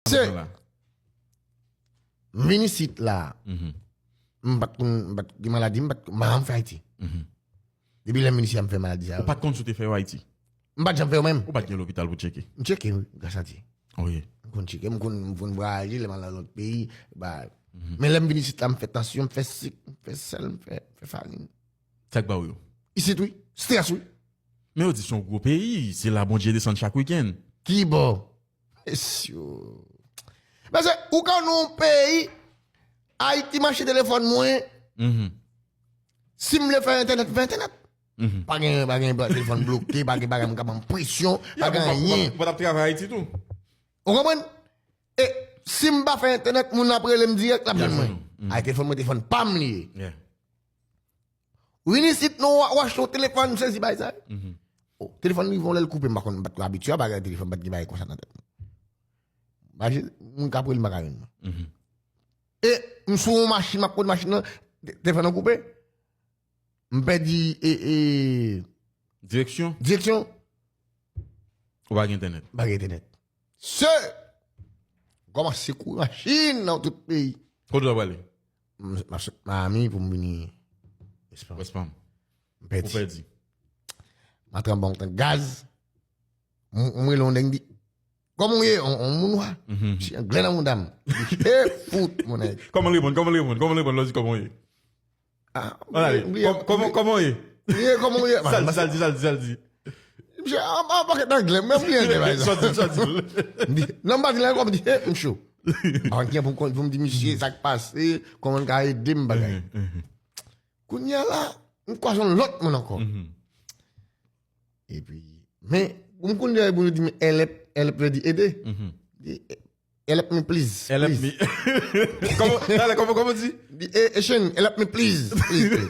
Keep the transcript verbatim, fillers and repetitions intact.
Se- M vin isit la. M pa t konn, m pa t gen maladi, m pa t, m pa janm fè Ayiti. Depi lè m vin isit la, m fè maladi sa. Ou pa t konn si w te fè yo Ayiti? M pa t janm fè yo menm. Ou pa t gen lopital pou tcheke? M tcheke, wi, gras a Dye. Wi. M konn tcheke, m konn, m konn vwayaje, lè m al nan lòt peyi, ba. Men lè m vin isit la, m fè tansyon, m fè sik, m fè sèl, m fè, fè farin. Sa k ba w yo? Isit, wi. Strès, wi. Men yo di se yon gwo peyi, se la Bondye desann chak wikenn. Ki bò? Mesye. Paske ou ka nan yon peyi, Ayiti mache telefòn mwen. Si m vle fè entènèt, m fè entènèt. Pa gen, pa gen telefòn bloke, pa gen bagay, m ka ban m presyon, pa gen anyen. Ou pa t ap travay Ayiti tou? Ou konprann? E si m pa fè entènèt, moun ap rele m dirèk, l ap jwenn mwen. Ay, telefòn mwen, telefòn pa m li ye. Ou vin isit, non, w a- w achte yon telefòn, m sezi bay sa. Oh, telefòn rive yon lè l koupe, m pa konn, m pa t ko abitye a bagay telefòn, m pa t gen bagay konsa nan tèt mwen. Imajine, moun k ap rele m pa ka jwenn mwen. E m sou yon machin, m ap konn machin nan, te- telefòn nan koupe. M pèdi e, e, Direksyon? Direksyon. Ou pa gen entènèt? M pa gen entènèt. Se kòmanse kouri machin nan tout peyi. Kote w prale? M ap sot Miami pou m vini West Palm. West Palm. M pèdi. Ou pèdi. M antre anba yon tank gaz. M m rele yon nèg, m di, "Kòman w ye?" On, on moun nwa. Ti anglè nan mouda m. M di, "He fout, mon nèg." Kòman l reponn? Kòman l reponn? Kòman l reponn lè w di, "Kòman w ye?" Ah, Ann ale. Kòman, kòman w ye? Ye, kòman w ye? Sa l di, sa l di, sa l di, sa l di. Misye, an, an pakèt anglè, mwen bliye anglè, pa egzanp. Sa l di, sa l di. M di, non, m pa di l ankò, m di, "He, m cho." M pa konn kijan pou m, pou m di misye sa k pase, kòman l ka ede m, bagay. Kounye a la, m kwaze yon lòt moun ankò. Epi, men, pou m konn lè pou yo di m help, help vle di ede. Di, "Help me, please, please." Help me. Kòman, talè, kòman, kòman di? Di, "Eh, eh, Shane, help me, please, please, please."